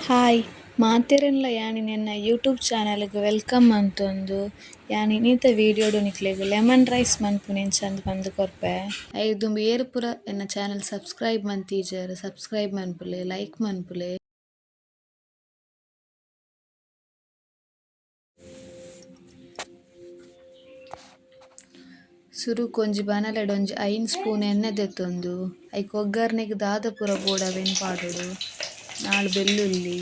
Hi ಮಾತೆರೆನ್ಲ ಯಾನ್ ಎನ್ನ YouTube channel ಗ್ welcome ಮಂತೊಂದು ಯಾನ್ ಇನಿತ ವಿಡಿಯೋ ಡು ನಿಕ್ಲೆಗ್ ಲೆಮನ್ ರೈಸ್ ಮನ್ಪುನೆ ಎಂಚಂದ್ ಪಂದ್ ಕೊರ್ಪೆ. ಐರ್ದ್ ದುಂಬು ಏರ್ ಪೂರ ಎನ್ನ ಚಾನೆಲ್ ಸಬ್ಸ್ಕ್ರೈಬ್ ಮಂತಿಜೆರ್ ಸಬ್ಸ್ಕ್ರೈಬ್ ಮನ್ಪುಲೆ ಲೈಕ್ ಮನ್ಪುಲೆ. ಸುರುಕು ಒಂಜಿ ಬಾಣಲೆಡ್ ಒಂಜಿ 5 ಸ್ಪೂನ್ ಎಣ್ಣೆ ದೆತ್ತೊಂದು ಐಕ್ ಒಗ್ಗರಣೆಗ್ ದಾದ ಪೂರ ಬೋಡು ಅವೆನ್ ಪಾಡೊಡು. 4 ಬೆಲ್ಲುಲ್ಲಿ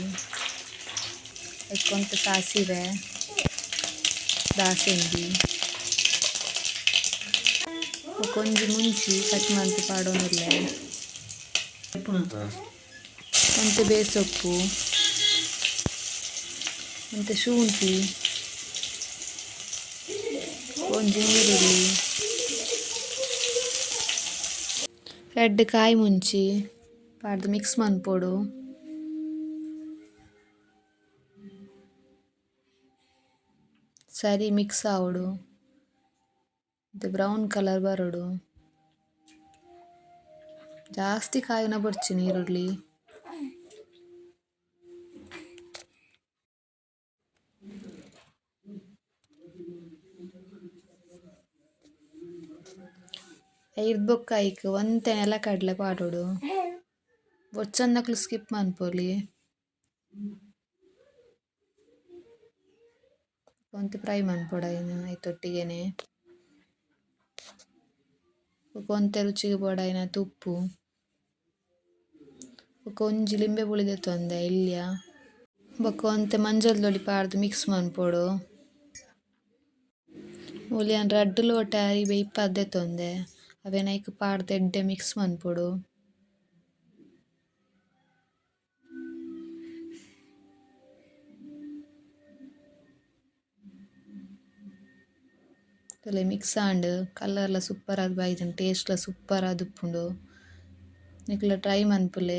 ಐಕ್ ಒಂತೆ ಸಾಸಿವೆ ದಾಸೆಂದಿ ಬೊಕ ಒಂಜಿ ಮುಂಚಿ ಕಟ್ ಮಂತ್ ಪಾಡೊಂದುಲ್ಲೆ. ಒಂತೆ ಬೇಸೊಪ್ಪು ಒಂತೆ ಶುಂಠಿ ಒಂಜಿ ನೀರುಳ್ಳಿ ರಡ್ಡ್ ಕಾಯಿ ಮುಂಚಿ ಪಾಡ್ದ್ ಮಿಕ್ಸ್ ಮನ್ಪೊಡು. ಸರಿ ಮಿಕ್ಸ್ ಆವೊಡು ಒಂತೆ ಬ್ರೌನ್ ಕಲರ್ ಬರೊಡು. ಜಾಸ್ತಿ ಕಾಯುನ ಬೊರ್ಚಿ ನೀರುಳ್ಳಿ. ಐರ್ದ್ ಬೊಕ್ಕ ಐಕ್ ಒಂತೆ ನೆಲಕಡಲೆ ಪಾಡೊಡು ಬೊರ್ಚಂದಕುಲು ಸ್ಕಿಪ್ ಮನ್ಪೊಲಿ. ಒಂತೆ ಫ್ರೈ ಮನ್ಪೊಡು ಐನ್ ಐತೊಟ್ಟಿಗೆನೆ ಬೊಕ ಒಂತೆ ರುಚಿಗ್ ಬೋಡಾಯಿನ ಉಪ್ಪು ಬೊಕ ಒಂಜಿ ಲಿಂಬೆ ಪುಳಿ ದೆತ್ತೊಂದೆ ಎಲ್ಯ ಬೊಕ ಒಂತೆ ಮಂಜೊಲ್ ಪಾಡ್ದ್ ಮಿಕ್ಸ್ ಮನ್ಪೊಡು. ಮೂಲು ಯಾನ್ ರಡ್ಡ್ ಲೋಟ ಅರಿ ಬೆಯ್ಪಾದ್ ದೆತ್ತೊಂದೆ ಅವೆನ್ ಐಕ್ ಪಾಡ್ದ್ ಎಡ್ಡೆ ಮಿಕ್ಸ್ ಮನ್ಪೊಡು. ತೂಲೆ ಮಿಕ್ಸ್ ಆಂಡ್ ಕಲರ್ ಲ ಸೂಪರ್ ಆದ್ ಬೈದ್ಂಡ್ ಟೇಸ್ಟ್ ಲ ಸೂಪರ್ ಆದ್ ಉಪ್ಪುಂಡು ನಿಕುಲ ಟ್ರೈ ಮನ್ಪುಲೆ.